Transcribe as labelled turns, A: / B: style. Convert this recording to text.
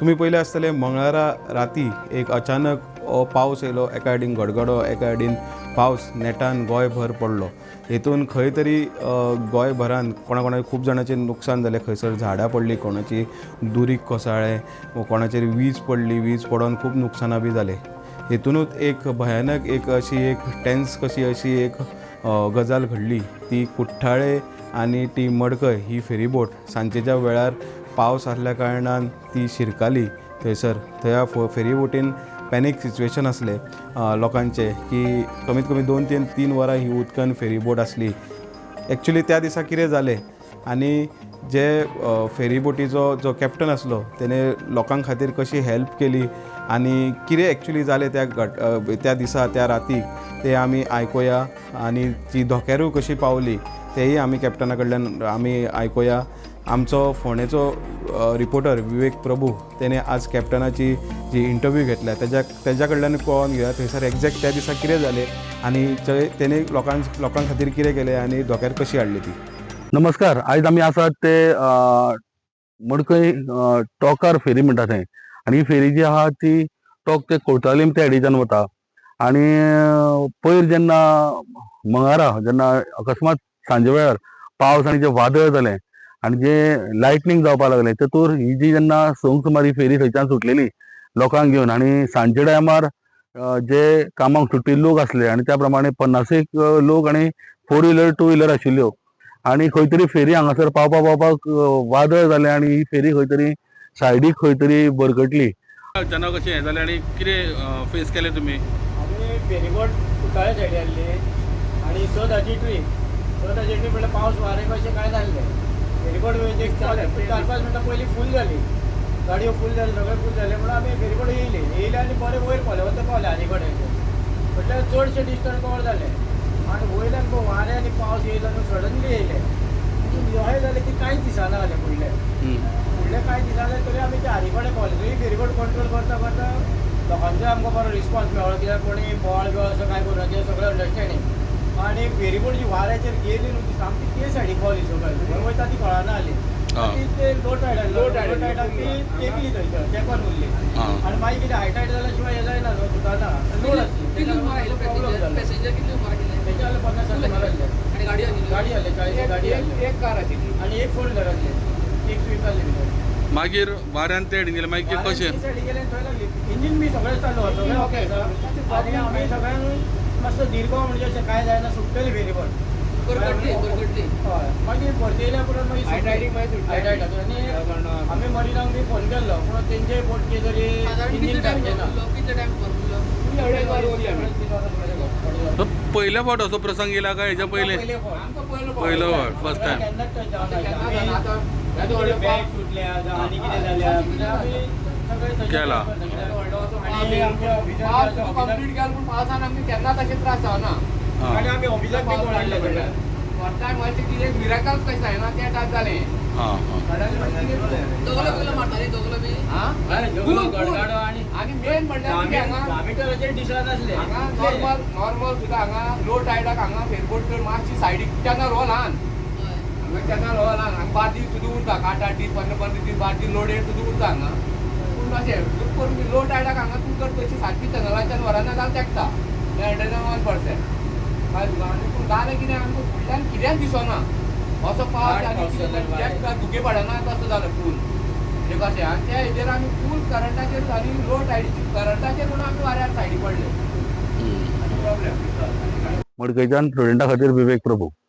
A: तुमी पयलें आसतलें, मंगळारा राती एक अचानक पावस येयलो. एका सायडीन गडगडो, एका सायडीन पावस नेटान गोंयभर पडलो. हेतून खंय तरी गोंयभरान कोणा कोणाक खूब जाणाचें नुकसान जालें. खंयसर झाडां पडलीं, कोणाची दुरीग कोसळ्ळें, कोणाचेर वीज पडली, वीज पडोन खूब नुकसानां बी जालें. हेतुनूच एक भयानक एक अशी एक टेन्स कशी अशी एक गजाल घडली ती कुठ्ठाळे आनी ती मडकय ही फेरीबोट सांजेच्या वेळार पावस आसल्या कारणान ती शिरकाली थंयसर. थंय फेरीबोटीन पॅनीक सिच्युएशन आसलें लोकांचें की कमीत कमी 2-3 वरां ही उदकान फेरीबोट आसली. एक्चुली त्या दिसा कितें जालें आनी जे फेरीबोटीचो जो कॅप्टन आसलो तेणे लोकां खातीर कशी हेल्प केली आनी कितें एक्चुली जालें त्या घट त्या दिसा, त्या रातीक, ते आमी आयकुया आनी ती धोक्यारूय कशी पावली तेय आमी कॅप्टना कडल्यान आमी आयकुया. आमचो फोंडेचो रिपोर्टर विवेक प्रभू तेणे आज कॅप्टनाची जी इंटरव्यू घेतल्या, तेज्या कडल्यान कळोन घेवया थंयसर एग्जॅक्ट त्या दिसा कितें जालें आनी थंय तेणे लोकां खातीर कितें केलें आनी धोक्यार कशी हाडली ती.
B: नमस्कार. आयज आमी आसात ते मडकय टोकार फेरी म्हणटा थंय आनी ही फेरी जी आहा ती टोक ते कोर्टालीम त्या सायडीच्यान वता. आनी पयर जेन्ना मंगळारा जेन्ना अकस्मात सांजे वेळार पावस आनी जे वादळ जालें आनी जे लायटनींग जावपाक लागलें, तेतूर ही जी जेन्ना 6क सुमार ही फेरी थंयच्यान सुटलेली लोकांक घेवन आनी सांजच्या टायमार जे कामाक सुटपी लोक आसले आनी त्या प्रमाणे 50 एक लोक आनी फोर व्हिलर, टू व्हिलर आशिल्ल्यो आनी खंय तरी फेरी हांगासर पावपा पावपाक वादळ जालें आनी ही फेरी खंय तरी सायडीक खंय तरी बरकटली.
C: अचानक अशें हें जालें आनी कितें फेस केलें तुमी?
D: आमी फेरीबोट कुठ्ठाळे सायडी आहली आनी 6:10ची ट्रीप. 6:10ची ट्रीप म्हणल्यार पावस वारें कशें कांय नासलें. फेरीबोट एक 4-5 मिनटां पयलीं फूल जाली. गाडयो फूल जाल्यो, सगळें फूल जालें म्हणून आमी फेरीबोट येयली. येयले आनी बरें वयर पावले, वता पावले आनी कडेन. म्हटल्यार चडशें डिस्टन्स कवर जालें आनी वयल्यान पळय वारें आनी पावस येयलो न्हू, सडनली येयलें. अशें जालें की कांयच दिसना जालें फुडलें. फुडलें कांय दिसना जालें तरी आमी ते आरी कडेन पावले. थंय फेरीबोट कंट्रोल करता करता लोकांचो आमकां बरो रिस्पॉन्स मेळ्ळो, कित्याक कोणी बोवाळ बिवाळ असो कांय करूना, ते सगळें अंडरस्टँडींग. आनी फेरीबोट जी वाऱ्याचेर गेली न्हू, ती सामकी ते सायडीक पावली सकयल. खंय वयता ती कळना जाली. ती ते लो टायड, लो टायडाक ती तेकली थंयसर, तेंकोन उरली. आनी मागीर कितें, हाय टायड जाल्या शिवाय हें जायना न्हू, सुटना. लोड आसली,
E: कितली उमर आयलो?
D: प्रॉब्लम जालो.
E: पॅसेंजर कितली उमर आशिल्ले?
D: तेजे जाले 50-60 सुमार आसले.
E: आनी गाडी आशिल्ली?
D: गाडी आसली, 40 गाडी आसली.
E: एक कार आशिल्ली.
D: आनी एक फोर व्हिलर आसली, एक स्विफ्ट आसली भितर.
C: मागीर वाऱ्यान ते गेलें, मागीर कशें?
D: सायडी गेले, थंय लागली. इंजीन बी सगळें चालू आसा, सगळें ओके आसा आनी आमी सगळ्यांक मातसो दीर्घ, म्हणजे अशें कांय जायना, सुट्टली फेरीबोट.
E: करकटली, करकटली.
D: हय, मागीर भरती येयल्या उपरांत मागीर
E: हाय टायडीक मागीर सुटली.
D: हाय टायडाक. आनी आमी मरिनाक बी फोन केल्लो, पूण तेंचे बोट कितें तरी
E: सादारण
D: इंजीन
E: कितले टायम
D: सारकें ना.
E: उरलो? कितले टायम उरलो?
D: 2.5 वर उरली आमी. 3 वरां सुमार.
C: तो पयल्या फावट असो प्रसंग येयला काय हेच्या पयलें?
D: पयले फावट.
E: आमकां पयलो.
C: पयलो फावट, फर्स्ट टायम.
D: केन्नाच टच जावना.
E: केन्ना
D: आमी
E: जाना आतां. येदो व्हडलो
D: बॅग सुटल्या जावं आनी कितें जाल्या, म्हणजे आमी सगळें तशें
C: केला.
D: करता.
E: येदो व्हडलो असो
D: आनी आमच्या ऑफिसार
E: पावस
D: बी आसा,
E: कंप्लीट केलो, पूण पावसान आमकां केन्नाच अशे त्रास जावना.
D: आनी आमी ऑफिसाक बी कॉल हाडले सगळ्यांक.
E: फर्स्ट टायम अशें कितें मिराकल्स कशें जायना त्या टायप जालें.
C: आं आं
E: दोगलो बिगलो मारताली, दोगलो बी.
D: हय, जोगलो, गडगडो आनी
E: आनी मेन म्हणल्यार कितें हांगा
D: 10 मिटराचेर दिसनासलें.
E: हांगा नॉर्मल नॉर्मल सुद्दां हांगा लो टायडाक हांगा फेरबोट चड मातशी सायडीक, चॅनल हो ल्हान. हांगा चॅनल हो ल्हान. हांगा बार्जी सुद्दां उरता 8-8 दीस, 15-15 दीस बार्जी लोडेड सुद्दां उरता हांगा. पूण अशें करून लो टायडाक हांगा तूं जर तशी सारकी चॅनलाच्यान व्हरना जाल्यार तेकता 101%. कळ्ळें तुका? आनी पूण जालें कितें, आमकां फुडल्यान कितेंच दिसना असो पावस आनी
D: पावस जालो.
E: कितें धुके पडना तसो जालो फूल. म्हणजे कशें, आनी त्या हेजेर आमी फूल करंटाचेर आनी लो टायडीची करंटाचेर म्हणून आमी वाऱ्यार सायडी पडले. प्रॉब्लेम.
B: मडकयच्यान प्रुडंटा खातीर विवेक प्रभू.